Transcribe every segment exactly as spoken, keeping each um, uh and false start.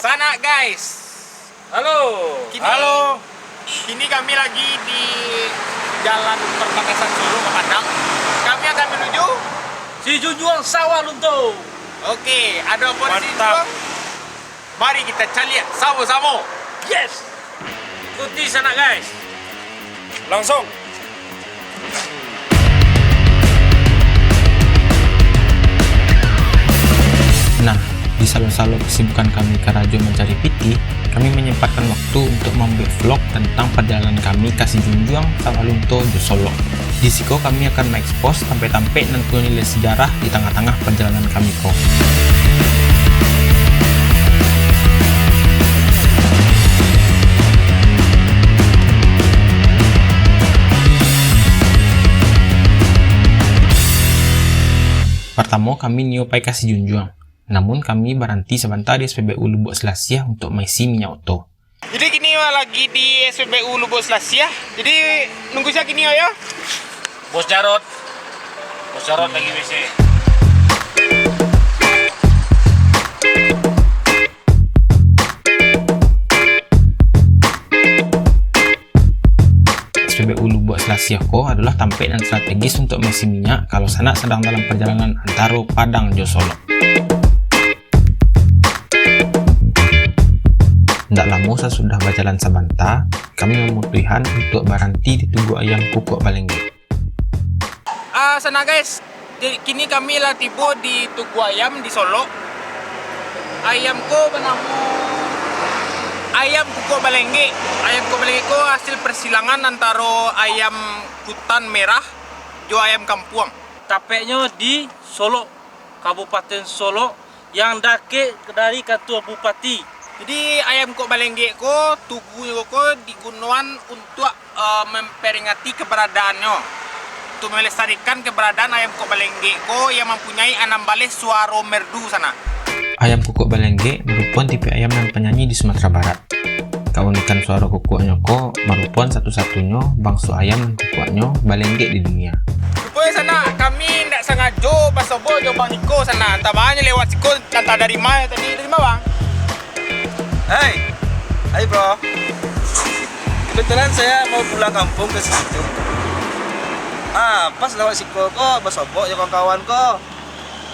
Sanak, guys. Halo. Kini, Halo. Kini kami lagi di jalan perbatasan Solok ka Padang. Kami akan menuju Sijunjuang Sawah Lunto. Oke, ada apa di Mantap. Sijunjuang? Mari kita caliak samo-samo. Yes. Ikuti sanak, guys. Langsung. Nah, di salo-salo kesibukan kami karajo mancari pitih, kami menyempatkan waktu untuk mambuek vlog tentang perjalanan kami ka Sijunjuang, Sawah Lunto, jo Solok. Di siko kami akan maekspos tampek-tampek nan punyo nilai sejarah di tangah-tangah pajalanan kami ko. Partamo kami nio pai ka Sijunjuang, namun kami baranti sabanta di S P B U Lubuk Selasiah untuk maisi minyak oto. Jadi kini awak lagi di S P B U Lubuk Selasiah. Jadi nunggu sia kini awak yo? Bos Jarot. Bos Jarot lagi W C. S P B U Lubuk Selasiah ko adolah tampek nan strategis untuk maisi minyak kalau sanak sadang dalam pajalanan antaro Padang jo Solok. Ndak lamo sasudah bajalan sabanta, kami mamutuihan untuak baranti di Tugu Ayam Kukuak Balenggek. Ah, sanak guys, jadi kini kami lah tibo di Tugu Ayam di Solok. Ayam ko banamo Ayam Kukuak Balenggek. Ayam Kukuak Balenggek ko hasil persilangan antaro ayam kutan merah jo ayam kampuang. Tapeknyo di Solok, Kabupaten Solok, yang dakek dari kantua bupati. Jadi, ayam kukuak balenggek ko, tugunyo ko digunoan untuak, eh, memperingati keberadaannyo, untuk melestarikan keberadaan ayam kukuak balenggek ko yang mempunyai anam baleh suaro merdu sanak. Ayam kukuak balenggek marupoan tipe ayam nan panyanyi di Sumatera Barat. Kaunikan suaro kukuaknyo ko marupoan satu-satunyo bangso ayam nan kukuaknyo balenggek di dunia. Ruponyo sanak, kami indak sangajo basobok jo Bang Niko sanak. Antah baa nyo lewat siko, antah dari ma tadi. Dari ma, Bang? Hei, hai bro. Kebetulan saya mau pulang kampung ke situ. Ah, pas lewat siko ko, basobok jo kawan-kawan ko.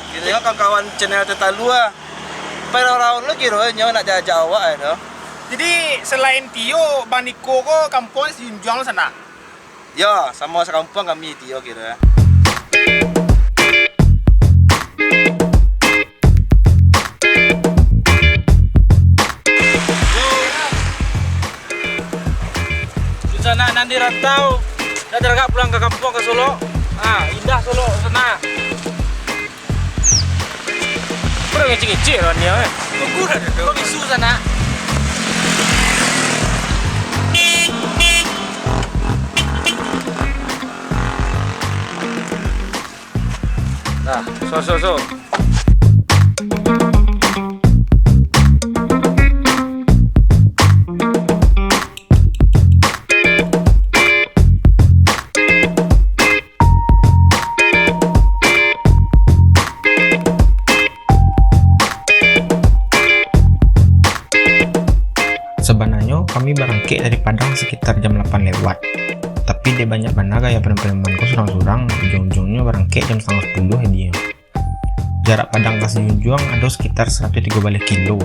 Kiro kawan-kawan channel Tetalu ah. Pai raun-raun lo kiro nyo nak diajak awak ai tu. Jadi, selain Tio, Bang Niko ko kampuang Sijunjuang sanak? Yo, samo sakampuang kami Tio kiro. Dunsanak nan di rantau, nak taragak pulang ka kampuang ka Solok. Ah, indah Solok sanak. Kurang ngecek-ngecek lah ni, eh. Tunggu dah, dah, dah. Kau bisu sanak. Nah, so, so, so. Sabananyo, kami barangkek dari Padang sekitar jam lapan lewat. Tapi, dek banyak bana gaya preman-preman ko surang-surang, ujung-ujungnyo barangkek jam satangah sapuluah dinyo. Jarak Padang ka Sijunjuang ado sekitar saratuih tigo baleh kilo.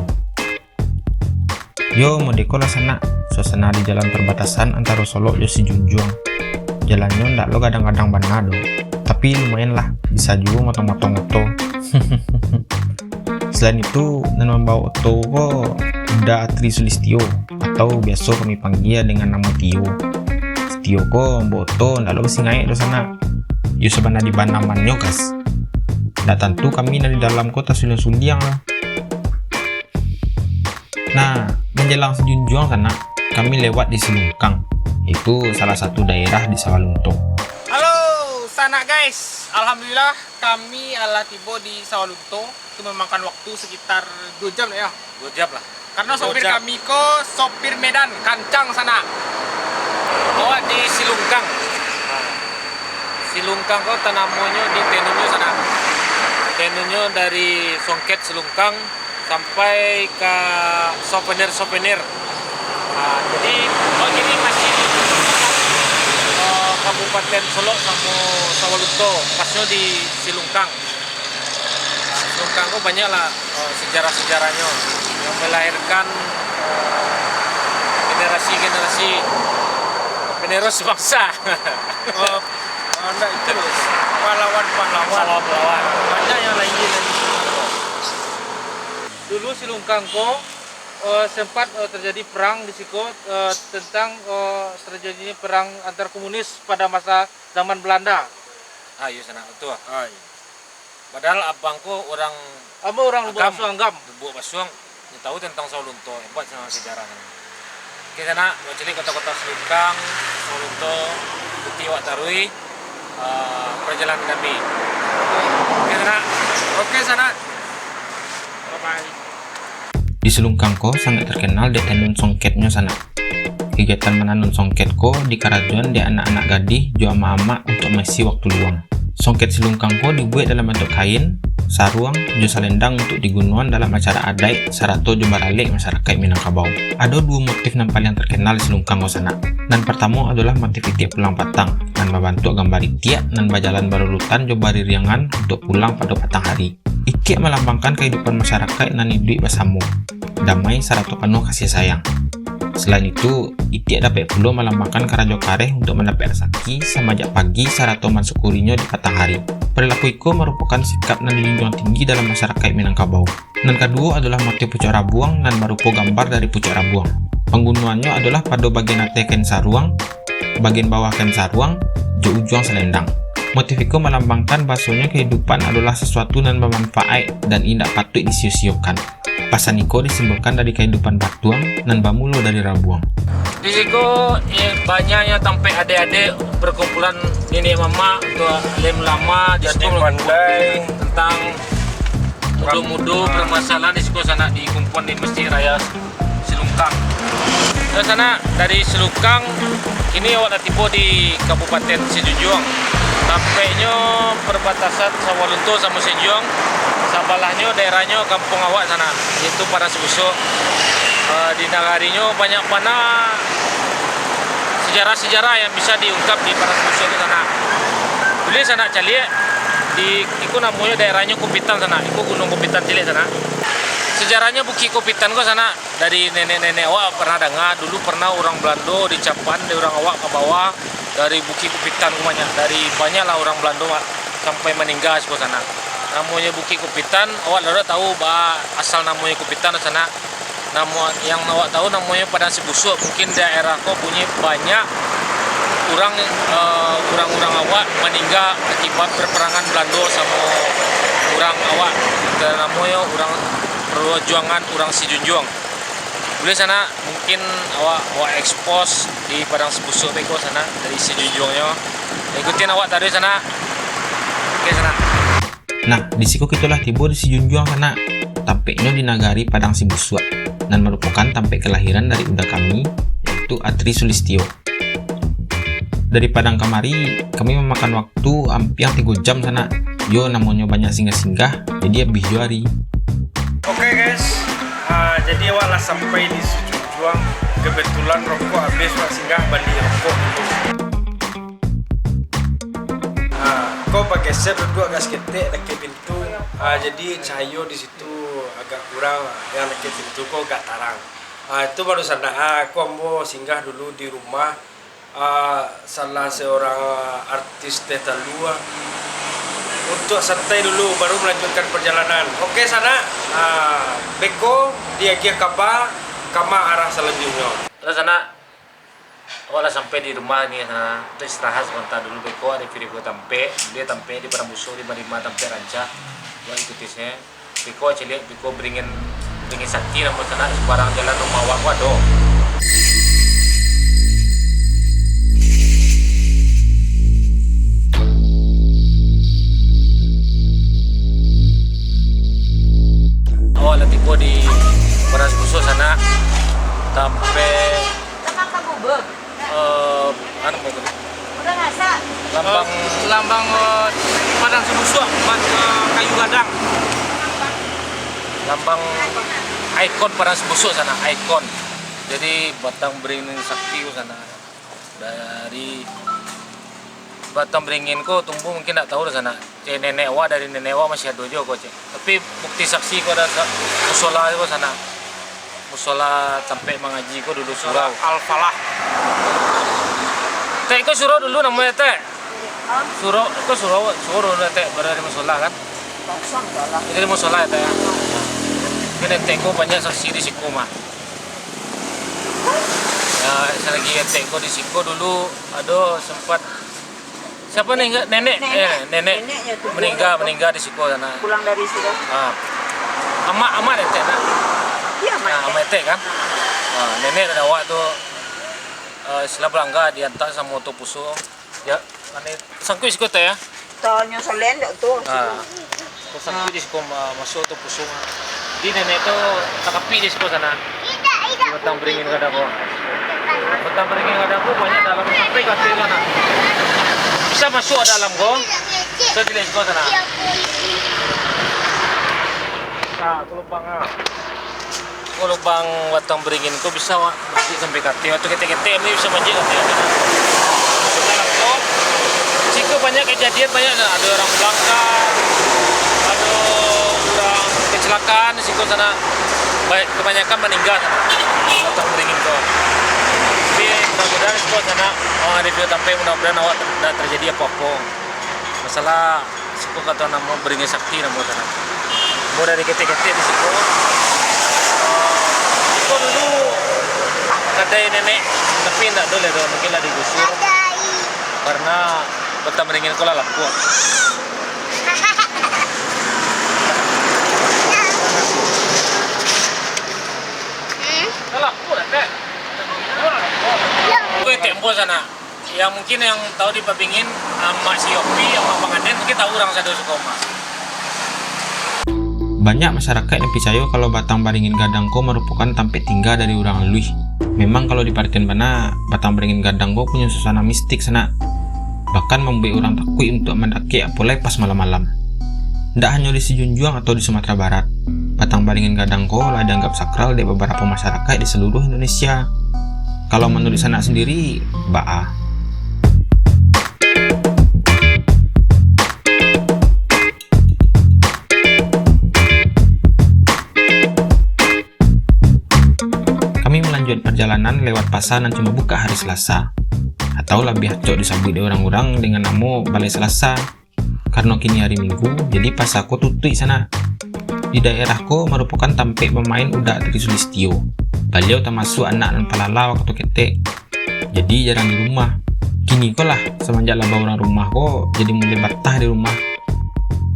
Yo, mode ko lah sanak, suasana di jalan perbatasan antaro Solok jo Sijunjuang. Jalannyo ndak lo gadang-gadang bana doh, tapi lumayan lah, bisa juo motong-motong oto. Selain itu, nan mambaok oto ko Uda Tri Sulistio, atau biaso kami panggia dengan namo Tio. Si Tio ko mambaok oto ndak lo basingaek doh sanak. Yo sabana di banamannyo, gas. Ndak tantu kami nan di dalam ko tasuliang-suliang lah. Nah, manjalang Sijunjuang sanak, kami lewat di Silungkang, itu salah satu daerah di Sawah Lunto. Halo, sanak guys. Alhamdulillah, kami alah tibo di Sawah Lunto. Itu memakan waktu sekitar dua jam lah ya. Dua jam lah. Karena sopir kami ko sopir Medan, kancang sanak. Awak di Silungkang. Silungkang ko tanamonyo di tenunyo sanak. Tenunyo dari Songket Silungkang Sampai ka souvenir-souvenir. Ah, jadi, oh, ini masih di, eh, Kabupaten Solok samo Sawahlunto, pasnyo di Silungkang. Ah, Silungkang tu banyaklah, eh, sejarah-sejarahnyo yang melahirkan, eh, generasi-generasi penerus bangsa. Oh, oh, ndak itu, pahlawan-pahlawan. Pahlawan-pahlawan. Banyak yang lahia dari situ. Dulu Silungkang ko, eh, sempat, eh, terjadi perang di siko, eh, tentang, eh, terjadinya perang antar komunis pada masa zaman Belanda. Ah, iyo, Sanak, batua. Ah, iyo. Padahal abang ko urang Abang urang Lubuak Agam. Basuang, Agam. Lubuak Basuang, nyo tahu tentang Sawahlunto, hebat sanak sejarah. Oke, Sanak, awak caliak kota-kota Silungkang, Sawahlunto, ikuti awak taruih, eh, perjalanan kami. Oke, Sanak. Oke, Sanak. Bye-bye. Di Silungkang ko sangaik terkenal dek tanun songketnyo, Sanak. Kegiatan mananun songket ko dikarajoan dek anak-anak gadih jo amak-amak untuak maisi waktu luang. Songket Silungkang ko dibuek dalam bantuak kain, saruang, jo salendang untuak digunoan dalam acara adaik sarato jo baralek masyarakaik Minangkabau. Ado duo motif nan paliang terkenal di Silungkang ko, Sanak. Nan partamo adolah motif itiak pulang patang, nan babantuak gambar itiak nan bajalan barurutan jo baririangan untuak pulang pado patang hari. Itiak malambangkan kahidupan masyarakaik nan iduik basamo, damai sarato panuah kasih sayang. Salain itu, itiak dapek pulo malambangkan karajo kareh untuak mandapek rasaki samajak pagi sarato mansyukurinyo di patang hari. Perilaku iko marupokan sikap nan dijunjuang tinggi dalam masyarakaik Minangkabau. Nan kaduo adolah motif pucuak rabuang nan barupo gambar dari pucuak rabuang. Panggunoannyo adolah pado bagian ateh kain saruang, bagian bawah kain saruang, jo ujuang salendang. Motif iko malambangkan bahasonyo kahidupan adolah sasuatu nan bamanfaat dan indak patuik disio-siokan. Pasan iko disimbolkan dari kahidupan batuang nan bamulo dari rabuang. Di siko, eh, banyaknyo tampek adek-adek, perkumpulan niniak mamak, tu alim ulama, di siko tentang mudo-mudo permasalahan di siko sanak dikumpuan di Masjid Raya Silungkang. Yo, sanak, dari Silungkang, kini awak lah tibo di Kabupaten Sijunjuang. Tampeknyo perbatasan Sawahlunto samo Sijunjuang, sabalahnyo daerahnyo kampuang awak sanak, yaitu Padang Sibusuak. Eh, di nagarinyo banyak bana sejarah-sejarah yang bisa diungkap di Padang Sibusuak tu sanak. Buliah sanak caliak, di, iko namonyo daerahnyo Kupitan sanak, iko Gunuang Kupitan caliak sanak. Sejarahnyo Bukik Kupitan ko sanak, dari nenek-nenek awak pernah danga, dulu pernah urang Balando dicapan dek urang awak ka bawah, dari Bukik Kupitan ko banyak, dari banyaklah urang Balando ma-, sampai maningga siko sanak. Namonyo Bukik Kupitan, awak lah dak tahu ba asal namonyo Kupitan sanak. Namo yang awak tahu namonyo Padang Sibusuak, mungkin daerah ko punyo banyak urang, eh, urang-urang awak maningga akibat perperangan Balando samo urang awak, namonyo urang perjuangan urang Sijunjuang. Buliah sanak, mungkin awak, awak expose di Padang Sibusuak beko sanak, dari Sijunjuangnyo. Ikutin awak taruih sanak. Oke, sanak. Nah, di siko kito lah tibo di Sijunjuang sanak. Tampeknyo di nagari Padang Sibusuak, nan marupokan tampek kalahiran dari uda kami, yaitu Atri Sulistio. Dari Padang kamari, kami mamakan waktu ampiang tigo jam sanak. Yo, namonyo banyak singgah-singgah, jadi abih jo ari. Oke, guys, ah, jadi awak lah sampai di Sijunjuang. Kebetulan rokok habis, awak singgah bali rokok dulu. Ah, ko bageser duduak agak saketek dakek pintu. Ah, jadi cahayo di situ agak kurang, yang dakek pintu ko agak tarang. Ah, itu baru sanak. Ah, ko ambo singgah dulu di rumah, ah, salah seorang, ah, artis teh talu, ah, untuk santai dulu, baru melanjutkan perjalanan. Oke, sanak. Ah, beko diagiah kaba, kama arah salanjuiknyo. Halo, sanak. Awak lah sampai di rumah ni, sanak. Untuk istirahat sabanta dulu, beko ado video tampek. Buliah tampek di Padang Busuak, di Marima tampek rancak. Awak ikuti se. Beko caliak, beko beringin, beringin sakti namo sanak, sabarang jalan rumah awak ko ado. Awak lah tibo di Padang Sibusuak sanak, tampek Makan bubur. Eh, anu, apa tu? Udah masak. Lambang. Eh, lambang, eh, Padang Sibusuak, mat-, eh, kayu gadang. Lambang ikon Padang Sibusuak sanak, ikon. Jadi batang beringin sakti ko sanak. Dari batang beringin ko tumbuah mungkin ndak tahu lah sanak. Cek nenek awak, dari nenek awak masih ado juo ko cek. Tapi bukti saksi ko ado sa-, musola ko sanak. Musola tampek mangaji ko dulu surau. Al-Falah. Tek, ko surau dulu namonyo, Tek? Surau, ko surau, surau dulu, Tek, baru ado musola kan? Jadi musola, Tek. Jadi Tek ko banyak saksi di siko mah. Ya, selagi Tek ko di siko dulu ado sempat Siapa ningga? Nenek, nenek, eh, nenek. Neneknya tu meninggal, meninggal di siko sanak. Pulang dari siko. Ah. Amak, amak Etek nak? Iya, amak Etek. Amak Etek kan? Ah, nenek dan awak tu, eh, istilah balangga diantar samo Tok Puso. Ya, ane sangkuik siko Tek ya. Tanyo salen dak tu. Ah. Ko sangkuik di siko ma-, masuak tu pusuang. Jadi nenek tu takapik di siko sanak. Di batang beringin gadang ko. Batang beringin gadang ko banyak dalam sampai ka ateh sanak. Bisa masuak dalam ko. Bisa diliek siko sanak. Nah, ko lubang ah. Ko lubang batang beringin ko bisa awak manjek sampai ka ateh. Waktu ketek-ketek ni bisa manjek ka ateh. Siko banyak kejadian, banyak ado urang balangga, ado urang kecelakaan di siko sanak. Ba-, kebanyakan maningga sanak. Batang beringin ko. Tapi mudah-mudahan siko sanak, awak review tampek, mudah-mudahan awak ter-, indak terjadi apo-apo. Masalah siko kato namo beringin sakti namo sanak. Namo dari ketek-ketek di siko. Siko dulu kadai nenek, tapi indak ado lai doh, mungkin lah digusur. Karena batang beringin ko lah lapuak. Lah lapuak, Tek. Ko ketek ambo sanak. Yang mungkin yang tahu di Pabingin, Amak si Yopi, Amak Pangaden, mungkin tahu urang sado siko mah. Banyak masyarakaik nan picayo kalau batang baringin gadang ko marupokan tampek tingga dari urang aluih. Memang kalau diparatian bana, batang baringin gadang ko punyo suasana mistik sanak. Bahkan mambuek urang takuik untuak mandakek, apo lai pas malam-malam. Ndak hanyo di Sijunjuang atau di Sumatera Barat, batang baringin gadang ko lah dianggap sakral dek babarapo masyarakaik di saluruah Indonesia. Kalau manuruik sanak sandiri, baa? Kami malanjuik parjalanan lewat pasa nan cuma bukak hari Salasa, atau labiah acok disabuik dek urang-urang dengan namo Balai Salasa. Karano kini ari Minggu, jadi pasa ko tutuik sanak. Di daerah ko marupokan tampek bamain udak dari Sulistio. Baliau tamasuak anak nan palala wakatu ketek. Jadi jarang di rumah. Kini ko lah, samanjak lah baurang rumah ko, jadi mulai batah di rumah.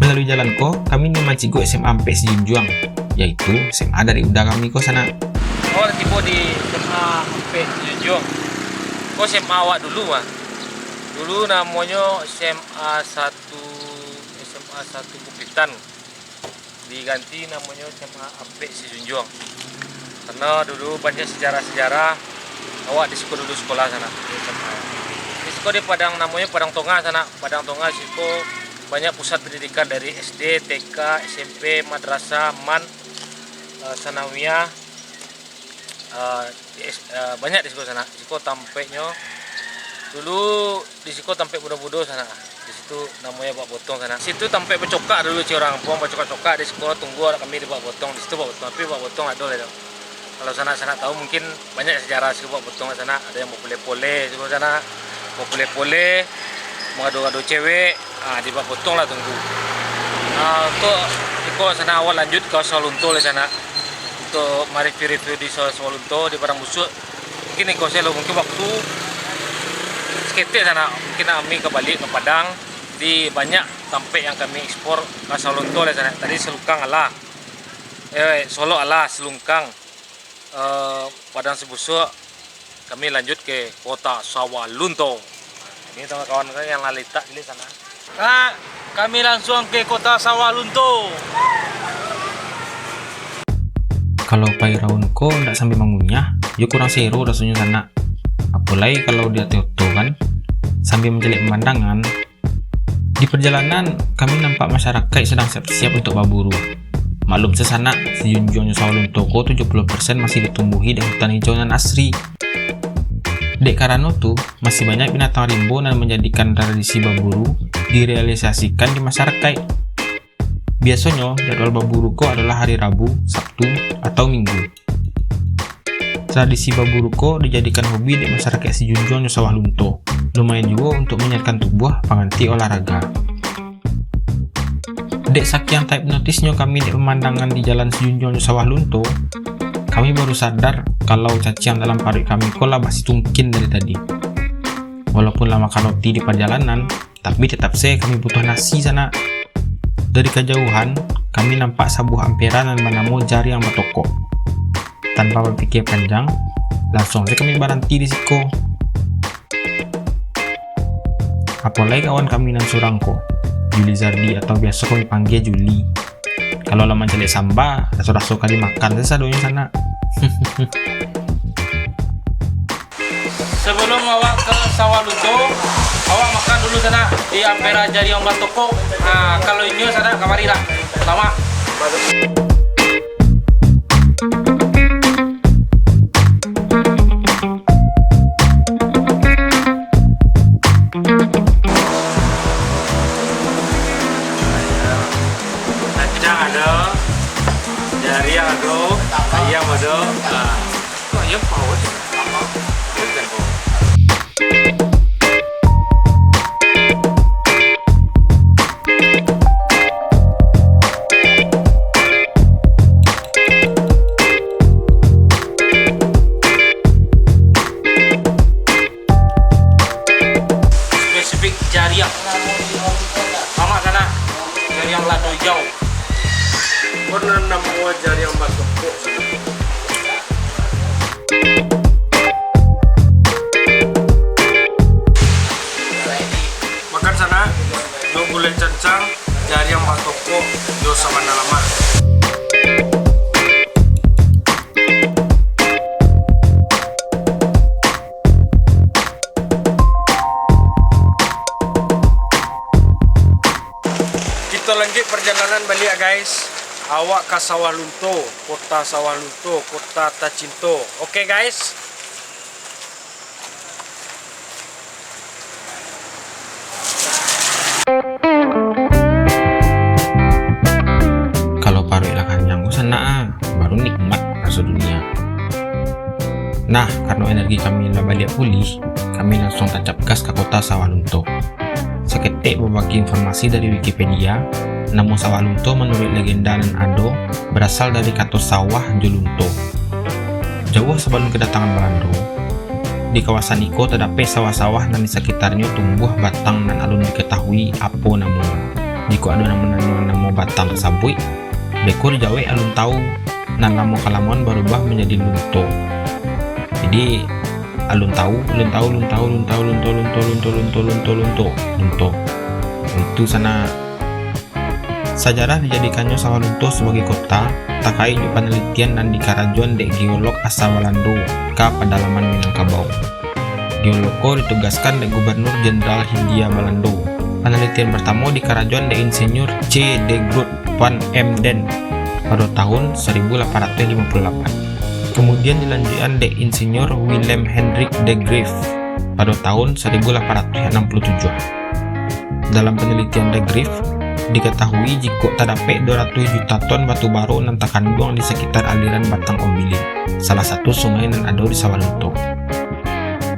Malalui jalan ko, kami ni mancigok S M A Ampek Sijunjuang, yaitu S M A dari uda kami ko sanak. Awak lah tibo di S M A Ampek Sijunjuang. Ko S M A awak dulu mah. Dulu namonyo S M A satu, S M A satu Bukitan. Diganti namonyo S M A Ampek Sijunjuang. Karano dulu banyak sejarah-sejarah, awak di siko dulu sekolah sanak, di S M A. Di siko di Padang, namonyo Padang Tongah sanak. Padang Tongah siko banyak pusat pendidikan dari S D, T K, S M P, madrasah, man, eh, sanawiyah, eh, di S-, eh, banyak di siko sanak. Siko tampeknyo dulu, di siko tampek budo-budo sanak. Di situ namonyo Bak Botong sanak. Situ tampek bacokak dulu, cik urang kampuang, bacokak-cokak di siko, tunggu awak kami di Bak Botong. Di situ Bak Botong, tapi Bak Botong ado lah tu. Kalau sanak-sanak tahu, mungkin banyak sejarah siko Bak Botong sanak. Ado yang bapole-pole siko sanak. Bapole-pole, mangado-ngado cewek. Ah, di Bak Botong lah tunggu. Ah, untuak iko sanak, awak lanjut ka Sawah Lunto lah sanak. Untuak mareview-review di Sawah, Sawah Lunto, di Padang Busuak. Mungkin iko sajo lo, mungkin waktu saketek sanak, mungkin kami ka baliak ka Padang. Di banyak tampek yang kami eksplor ka Sawah Lunto lah sanak. Tadi Selukang alah. Eh, Solok alah, Selukang. Eh, Padang Sibusuak, kami lanjut ke Kota Sawah Lunto. Ini kawan-kawan ko yang lah letak di sana. Nah, kami lansuang ke Kota Sawah Lunto. Kalau pai raun ko ndak sambil mangunyah, yo kurang sero rasonyo sanak. Apolai kalau di ateh oto kan, sambil mancaliak pamandangan. Di parjalanan, kami nampak masyarakaik sadang siap-siap untuak baburu. Maklum sasanak, sijunjuang jo Sawah Lunto ko tujuah puluah persen masih ditumbuhi dek hutan hijau nan asri. Dek karano tu, masih banyak binatang rimbo nan manjadikan tradisi baburu direalisasikan di masarakaik. Biasonyo, jadwal baburu ko adolah hari Rabu, Sabtu, atau Minggu. Tradisi baburu ko dijadikan hobi dek masarakaik sijunjuang jo Sawah Lunto. Lumayan juo untuak manyihatkan tubuah, panganti olahraga. Dek sakiang tahipnotisnyo kami dek pamandangan di jalan sijunjuang jo Sawah Lunto, kami baru sadar kalau caciang dalam paruik kami ko lah basitungkin dari tadi. Walaupun lah makan roti di pajalanan, tapi tetap se kami butuah nasi sanak. Dari kajauhan, kami nampak sabuah ampera nan banamo Jariang Batokok. Tanpa bapikia panjang, lansuang se kami baranti di siko. Apo lai kawan kami nan surang ko, Juli Zardi atau biaso kami panggia Juli. Kalau lah mancaliak samba, raso-raso ka dimakan se sadonyo sanak. Sabalum awak ka Sawah Lunto, awak makan dulu sanak di ampera Jariang Batokok. Ha, kalau inyo sanak, kamari lah. Salamak. Kacang ado, jariang ado, ayam ado. Ha. Kok ayam paus? Spesifik jariang. Mamak sanak, jariang lado ijau. Ko nan namonyo jariang batokok. Makan sanak, jo gulai cancang, jariang batokok, jo sabana lamak. Kito lanjuik parjalanan baliak, guys. Awak ka Sawah Lunto, kota Sawah Lunto, kota tacinto. Oke, guys. Kalau paruik lah kanyang ko sanak ah, baru nikmat raso dunia. Nah, karano energi kami lah baliak pulih, kami lansuang tancap gas ka kota Sawah Lunto. Saketek babagi informasi dari Wikipedia, namo Sawah Lunto manuruik legenda nan ado, barasal dari kato sawah jo lunto. Jauah sabalun kadatangan Balando, di kawasan iko tadapek sawah-sawah nan di sakitarnyo tumbuah batang nan alun dikatahui apo namonyo. Jikok ado nan mananyo namo batang tasabuik, beko dijawek alun tau, nan lamo-kalamoan barubah manjadi lunto. Jadi, alun tau, alun tau, alun tau, alun tau, alun tau, alun tau, alun tau, alun tau, alun tau, alun tau, lunto. Itu sanak. Sajarah dijadikannyo Sawah Lunto sabagai kota, takait jo panalitian nan dikarajoan dek geolog asa Balando ka padalaman Minangkabau. Geolog ko ditugaskan dek Gubernur Jenderal Hindia Balando. Panalitian partamo dikarajoan dek Insinyur C. de Groot van Emden pado tahun saribu lapan ratuih limo puluah lapan. Kamudian dilanjuikan dek Insinyur Willem Hendrik de Greef pado tahun saribu lapan ratuih anam puluah tujuah. Dalam panalitian de Greef, dikatahui jikok tadapek dua ratuih juta ton batu baro nan takanduang di sakitar aliran Batang Ombilin, salah satu sungai nan ado di Sawah Lunto.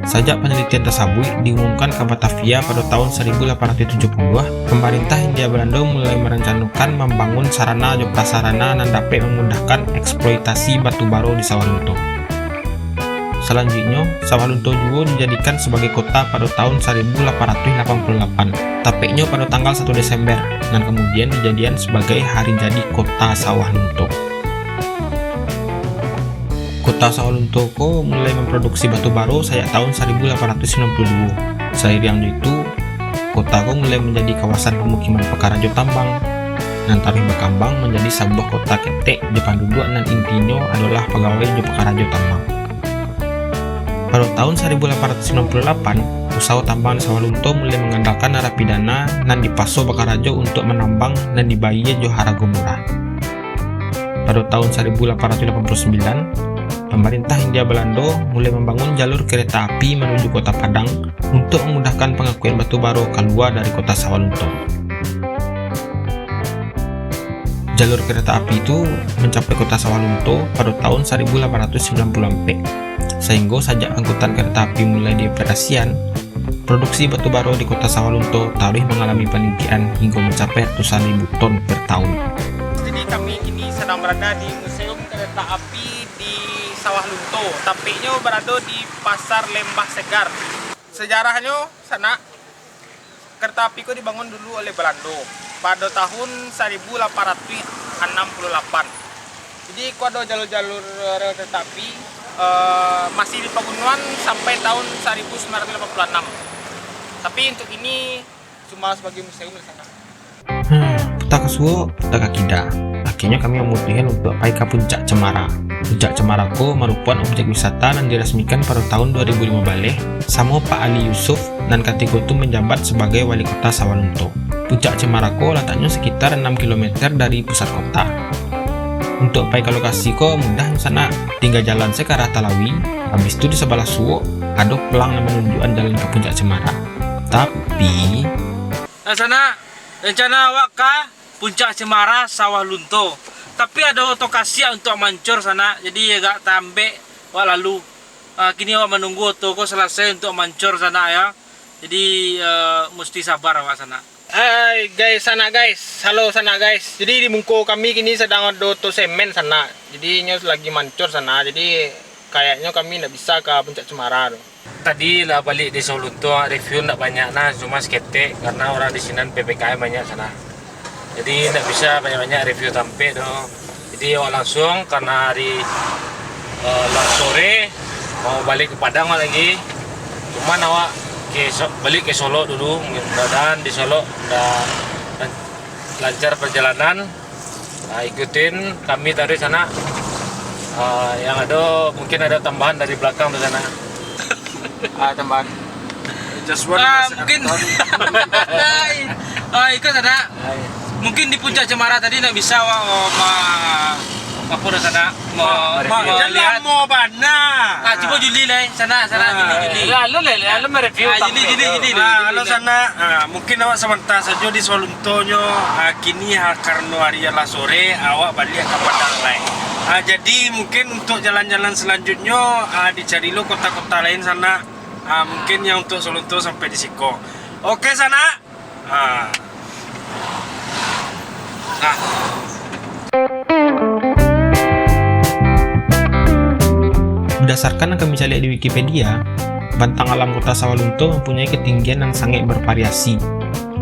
Sajak panalitian tasabuik diumumkan ka Batavia pado tahun saribu lapan ratuih tujuah puluah, pamarintah Hindia Balando mulai marancanokan mambangun sarana jo prasarana nan dapek mamudahkan eksploitasi batu baro di Sawah Lunto. Salanjuiknyo, Sawah Lunto juo dijadikan sabagai kota pado tahun saribu lapan ratuih lapan puluah lapan, tapeknyo pado tanggal satu Desember, nan kamudian dijadian sabagai hari jadi kota Sawah Lunto. Kota Sawah Lunto ko mulai mamproduksi batu baro sajak tahun saribu lapan ratuih sambilan puluah duo. Sairiang jo itu, kota ko mulai manjadi kawasan pamukiman pakarajo tambang, nan taruih bakambang manjadi sabuah kota ketek jo panduduak nan intinyo adolah pagawai jo pakarajo tambang. Pado tahun saribu lapan ratuih sambilan puluah lapan, usaho tambang di Sawah Lunto mulai mangandalkan narapidana nan dipaso bakarajo untuak manambang nan dibayia jo harago murah. Pado tahun saribu lapan ratuih lapan puluah sambilan, pamarintah Hindia Balando mulai mambangun jalur kareta api manuju Kota Padang untuak mamudahkan pangakuian batu baro kalua dari Kota Sawalunto. Jalur kareta api tu mancapai Kota Sawalunto pado tahun saribu lapan ratuih sambilan puluah ampek, sainggo sajak angkutan kareta api mulai dioperasian, produksi batu baro di Kota Sawalunto taruih mangalami paninggian hinggo mancapai ratusan ribu ton per tahun. Jadi, kami kini sadang barada di Museum Kareta Api di Sawah Lunto, tampeknyo barado di Pasar Lembah Segar. Sejarahnyo, sanak, kareta api ko dibangun dulu oleh Balando pado tahun saribu lapan ratuih anam puluah lapan. Jadi, ko ado jalur-jalur rel kereta api, eh, masih di pagunuan sampai tahun saribu sembilan ratuih lapan puluah anam. Tapi, untuk kini cuma sebagai museum di sana. Hmm, puta ka suok, puta ka kida. Akhirnyo kami mamutuihan untuak pai ka Puncak Cemara. Puncak Cemara ko marupokan objek wisata nan dirasmikan pado tahun dua ribu limo baleh, samo Pak Ali Yusuf, nan katiko tu manjabat sabagai Wali Kota Sawalunto. Puncak Cemara ko lataknyo sakitar anam kilometer dari pusat kota. Untuak pai ka lokasi ko mudah sanak, tingga jalan se ka arah Talawi, abih tu di sabalah suok ado plang nan manunjuakan jalan ka Puncak Cemara. Tapi, Nah, sanak, rencana awak ka Puncak Cemara Sawah Lunto. Tapi ado oto kasiak untuak mancor sanak, jadi agak tambek awak lalu. Ah, kini awak manunggu oto ko salasai untuak mancor sanak, ya. Jadi, eh, musti sabar awak sanak. Hai guys, sanak guys. Halo sanak guys. Jadi di muko kami kini sadang ado oto semen sanak. Jadi inyo lagi mancor sanak. Jadi kayaknyo kami ndak bisa ka Puncak Cemara tu. Tadi lah baliak di Sawalunto, review ndak banyak nah, cuma saketek karena urang di sinan P P K M banyak sanak. Jadi ndak bisa banyak-banyak review tampek doh. Jadi awak langsuang karena hari, eh, lah sore mau balik ka Padang awak lagi. Cuman awak ke So-, balik ka Solok dulu, mudah-mudahan di Solok udah lan-, lancar perjalanan. Ah, ikutin kami taruih sanak. Ah, yang ado, mungkin ado tambahan dari balakang tu sanak. Ah, tambahan. Just one. Ah, mungkin. Ah, iko sanak. Mungkin di Puncak Cemara tadi ndak bisa awak, oh, ma-, apo dah sanak. Mau, mau lihat. Lamo bana. Ah, cubo Juli lah, eh. Sanak, sanak, Juli, Juli. Lalu lah, lalu mereview. Ah, Juli, Juli, Juli. Ah, halo sanak. Ah, mungkin awak samanta sajo di Sawalunto nyo. Ah, kini, ah, karano hari lah sore, awak baliak ka Padang lai. Ah, jadi mungkin untuk jalan-jalan selanjutnyo, ah, dicari lo kota-kota lain sanak. Ah, mungkin yang untuk Sawalunto sampai di siko. Oke, sanak. Ah. Ah. Berdasarkan yang kami caliak di Wikipedia, bantang alam Kota Sawalunto mempunyai ketinggian yang sangat bervariasi,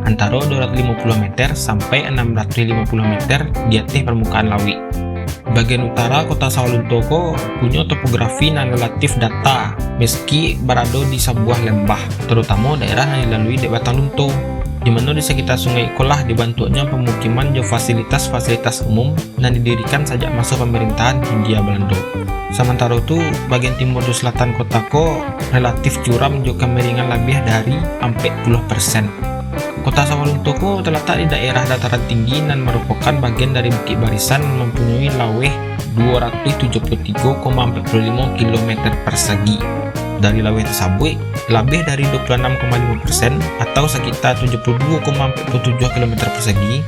antara dua ratus lima puluh meter sampai enam ratus lima puluh meter di ateh permukaan lauik. Bagian utara Kota Sawalunto ko punyo topografi nan relatif data, meski barado di sabuah lembah, tarutamo daerah nan dilalui dek Batang Lunto, di mano di sakitar sungai ikolah dibantuaknyo pamukiman jo fasilitas-fasilitas umum nan didirikan sajak maso pamarintahan Hindia Balando. Samantaro tu, bagian timur jo selatan kota ko relatif curam jo kamiringan labiah dari ampek puluah persen. Kota Sawalunto ko talatak di daerah dataran tinggi nan marupokan bagian dari Bukik Barisan, mampunyoi laweh duo ratuih tujuah puluah tigo koma ampek puluah limo kilometer persegi. Dari laweh tasabuik, labiah dari duo puluah anam koma limo persen atau sakitar tujuah puluah duo koma ampek puluah tujuah kilometer persegi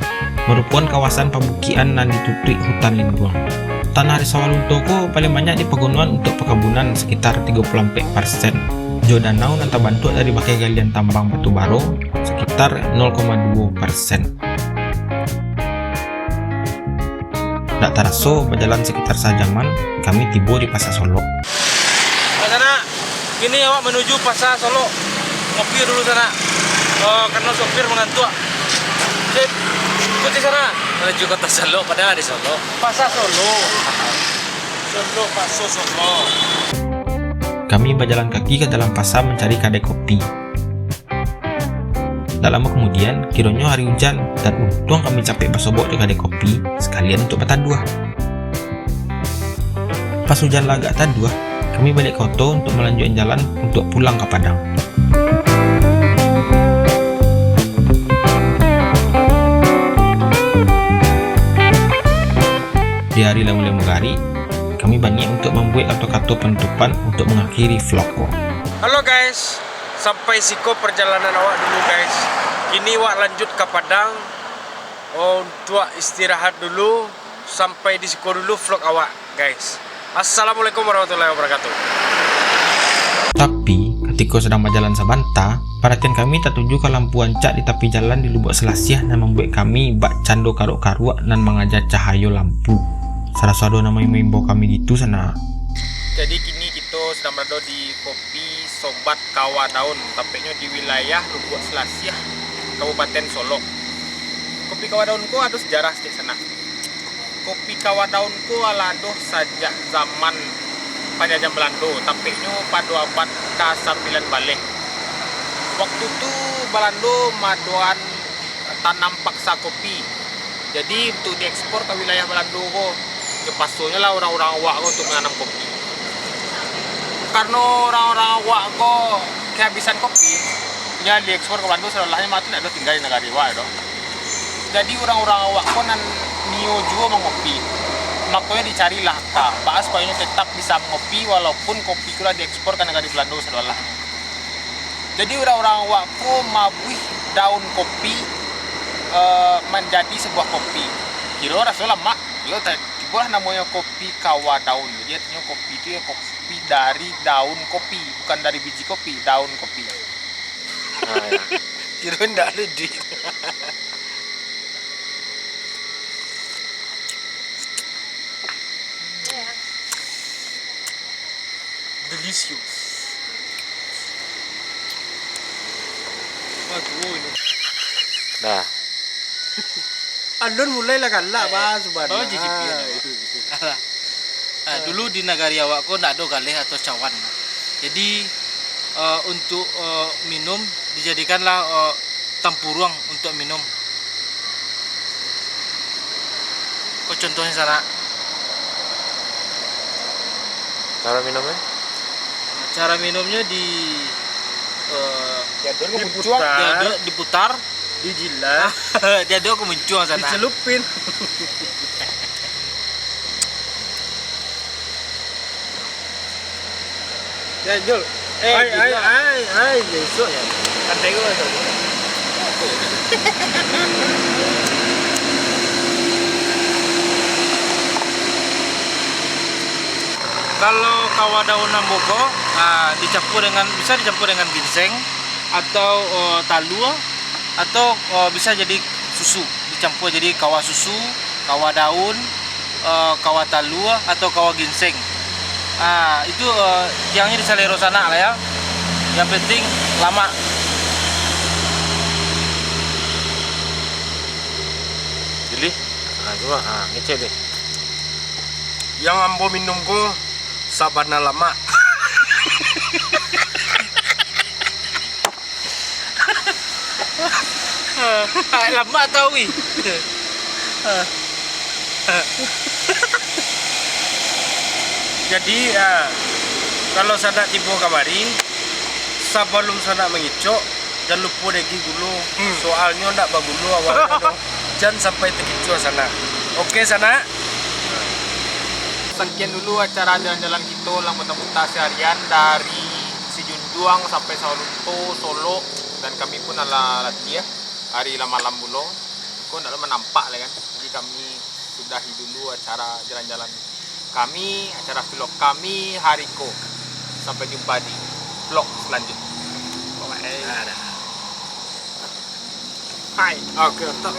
marupokan kawasan pabukikan nan ditutuik hutan linduang. Tanah di Sawalunto ko paling banyak di pagunuan untuak pakabunan, sakitar tigo puluah ampek persen, jo danau nan tabantuak dari bakeh galian tambang batu baro, sakitar nol koma duo persen. Ndak taraso, bajalan sakitar sajaman, kami tibo di Pasa Solok. Nah, sanak, kini awak manuju Pasa Solok. Ngopi dulu, sanak. Eh, karena sopir mangantuak. Sip, ikuti, sanak. Menuju Kota Solok, padahal di Solok. Pasa Solok. Solok, Pasa Solok. Kami bajalan kaki ka dalam pasa mancari kadai kopi. Tak lamo kamudian, kironyo hari ujan, dan untuang kami capek basobok di kadai kopi, sakalian untuak bataduah. Pas ujan lah agak taduah, kami baliak ka oto untuak malanjuikan jalan untuak pulang ka Padang. Di hari lah mulai magarik, kami baniat untuk mambuek kato-kato panutupan untuk mangakhiri vlog ko. Halo guys, sampai siko parjalanan awak dulu guys. Kini awak lanjut ka Padang, oh, untuak istirahat dulu. Sampai di siko dulu vlog awak guys. Assalamualaikum warahmatullahi wabarakatuh. Tapi, katiko sadang bajalan sabanta, paratian kami tatuju ka lampu ancak di tapi jalan di Lubuak Salasiah nan mambuek kami bak cando karuak-karuak nan mangaja cahayo lampu. Saraso ado nan maimbau-imbau kami gitu, sanak. Jadi, kini kito sadang barado di Kopi Sobat Kawa Daun, tapeknyo di wilayah Lubuak Salasiah, Kabupaten Solok. Kopi Kawa Daun ko ado sajarah saketek, sanak. Kopi Kawa Daun ko alah ado sajak zaman panjajahan Balando, tapeknyo pado abad kasambilan baleh. Waktu tu Balando maadoan tanam paksa kopi. Jadi, untuak diekspor ka wilayah Balando ko, tapasonyo lah urang-urang awak ko untuak mananam kopi. Karano urang-urang awak ko kahabisan kopi, nyo diekspor ka Balando, sadoalahnyo mah tu ndak ado tingga di nagari awak doh. Jadi, urang-urang awak ko nan nio juo mangopi. Makonyo dicarilah ka, baa supayo nyo tetap bisa mangopi, walaupun kopi ko lah diekspor ka nagari Balando sadoalahnyo. Jadi, urang-urang awak ko mabuih daun kopi, eh, manjadi sabuah kopi. Kiro raso lamak, yo, ta-, tibolah namonyo Kopi Kawa Daun. Jadi, artinyo kopi tu yo kopi dari daun kopi, bukan dari biji kopi, daun kopi. Ah, ya. Kiro ndak ado duit. Delicious. Wah, tuo ini. Dah. Alun mulai lah galak, eh, bah, subhanallah. Bawa J J P aja, Pak. Alah. Ah, dulu di nagari awak ko ndak ado galeh atau cawan. Jadi, eh, untuk, eh, minum, dijadikanlah, eh, tampuruang untuak minum. Ko contohnyo, sanak. Cara minumnyo? Cara minumnyo di, eh, diadun, diputar. Diadun, diputar. Dijilat. Diadun ka muncuang, sanak. Dicelupin. Ya, Jul. Eh, ai, ai, ai, ai, ya, isuak ya. Katai gua tu. Kalau kawa daun ambo ko, ah, dicampur dengan, bisa dicampur dengan ginseng atau, oh, talua, atau, oh, bisa jadi susu, dicampur jadi kawa susu, kawa daun, eh, kawa talua, atau kawa ginseng. Ah, itu, eh, yang di salero sanak lah ya. Yang penting lamak. Pilih. Ah, cuba, ah, ngecek deh. Yang ambo minum ko sabana lamak. Lamak tau, wih. Jadi, ah, kalau sanak tibo kamari, sabalum sanak mangicok, jan lupo diagiah gulo. Hmm. Soalnyo ndak bagulo awalnyo doh. Jan sampai takicuah sanak. Oke, sanak? Sakian dulu acara jalan-jalan kito lah muta-muta saharian dari Sijunjuang sampai Sawalunto, Solok, dan kami pun alah latiah, hari lah malam pulo. Ko ndak ado manampak lai kan. Jadi kami sudahi dulu acara jalan-jalan kami, acara vlog kami hari ko. Sampai jumpa di vlog selanjutnya. Bye. Dadah. Hai. Oke, stop.